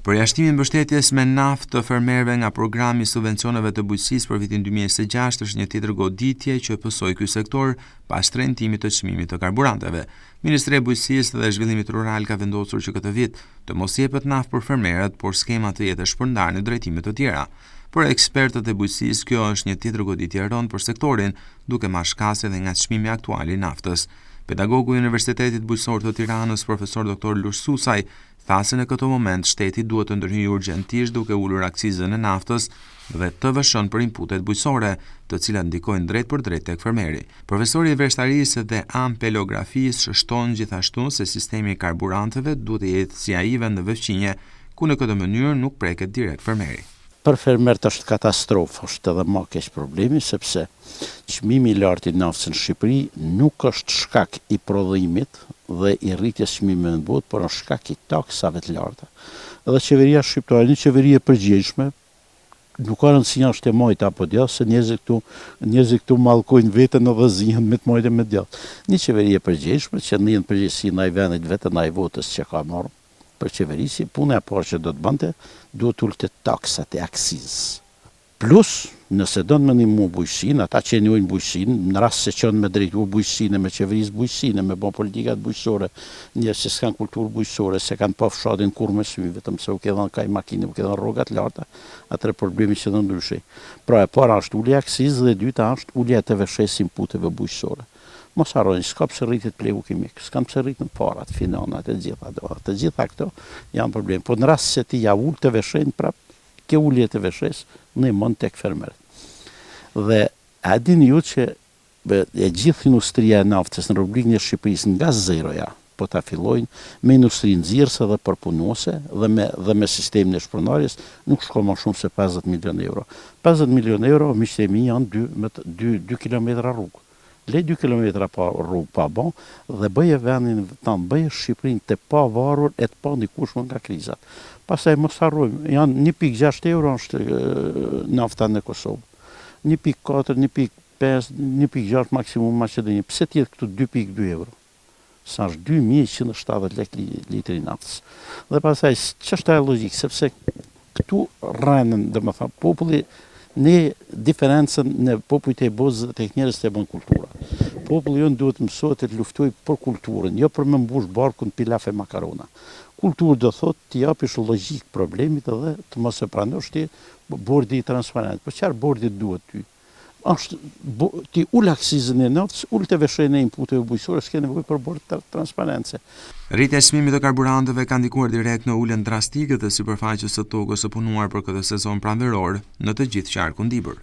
Përjashtimi i mbështetjes me naftë të fermerëve nga programi i subvencioneve të bujqësisë për vitin 2026 është një tjetër goditje që pësoi ky sektor pas shtrenjtimit të çmimit të karburanteve. Ministria e Bujqësisë dhe Zhvillimit Rural ka vendosur që këtë vit të mos jepet naftë për fermerët, por skema të jetë e shpërndarë në drejtime të tjera. Për ekspertët e bujqësisë, kjo është një tjetër goditje e rëndë për sektorin, duke marrë shkas edhe nga çmimi aktual i naftës. Pedagogu i Universitetit Bujqësor të Tiranës, profesor doktor Lush Susaj, tha se në këtë moment shteti duhet të ndërhyjë urgjentisht duke ulur akcizën e naftës dhe TVSH-në për inputet bujqësore, të cilat ndikojnë drejtpërdrejt tek fermeri. Profesori i vreshtarisë dhe ampelografisë shton gjithashtu se sistemi i karburanteve duhet të jetë si ai i vendeve fqinje, ku në këtë mënyrë nuk preket direkt fermeri. Për fermerët është katastrofë, është edhe ma keq problemi, sepse Çmimi i lartë i naftës në Shqipëri nuk është shkak i prodhimit dhe i rritjes së çmimeve në botë, por është shkak i taksave të larta. Edhe qeveria shqiptare, një qeveri e përgjegjshme, nuk ka rëndësi a është e majtë apo djathtë, se njerëzit këtu, njerëzit këtu mallkojnë veten edhe zihen me të majtë e me të djathtë. Një qeveri e përgjegjshme që ndjen përgjegjësi ndaj vendit vet e ndaj votës që ka marrë për qeverisje, puna e parë që do të bënte, duhet të ulte taksat e akcizës. Plus, nëse don me ndihmu bujqësinë, ata që e njohin bujqësinë, në rast se çon me drejtu bujqësinë e me qeveris bujqësinë e me bo politikat bujqësore, njerëz që s'kanë kulturë bujqësore, s'e kanë pa fshatin kurrë me sy, vetëm se u ke dhënë kaj makinë, u ke dhënë rroga të larta, atëherë problemi qëndron ndryshe. Pra e para është ulja e akcizës dhe e dyta është ulja e TVSH-së inputeve bujqësore. Mos harroni, s'ka pse rritet plehu kimik, s'kanë pse rriten farat, fidanat e gjitha, të gjitha këto janë problem. Po në rast se ti ja ul TVSH-në prap, Kjo ulje e TVSH-së ndihmon tek fermerët. Dhe a e dini ju që e gjithë industria e naftës në Republikën e Shqipërisë nga zeroja po ta fillojnë me industri nxjerrëse dhe përpunuese dhe me dhe me sistemin e shpërndarjes nuk shkon më shumë se 50 milionë euro. 50 milionë euro miqtë e mi janë 2 me 2 2 kilometra rrugë. Lej dy kilometra pa rrugë pa bo dhe bëje vendin tënd, bëje Shqipërinë të pavarur e të pandikueshme nga krizat. Pastaj mos harrojmë, janë 1.6 euro është nafta në Kosovë. 1.4, 1.5, 1.6 maksimum në Maqedoni. Pse të jetë këtu 2.2 euro? Sa është 2170 lekë litri i naftës. Dhe pastaj, ç'është ajo logjikë, sepse këtu rrenën, domethënë, populli, ne diferencën në popujt e botës dhe tek njerëzit e bën kultura. Populli jonë duhet të mësohet të luftojë për kulturën, jo për me mbush barkun pilaf e makarona. Kulturë do thotë t'i japish logjikë problemit dhe të mos e pranosh ti bordi i transparencës. Po çfarë bordi duhet ty? Është ti ul akcizën e naftës, ul TVSH-në e inputeve bujqësore, s'ke nevojë për bord transparence. Rritja e çmimit të karburanteve ka ndikuar direkt në uljen drastike të sipërfaqes së tokës së punuar për këtë sezon pranveror në të gjithë qarkun Dibër.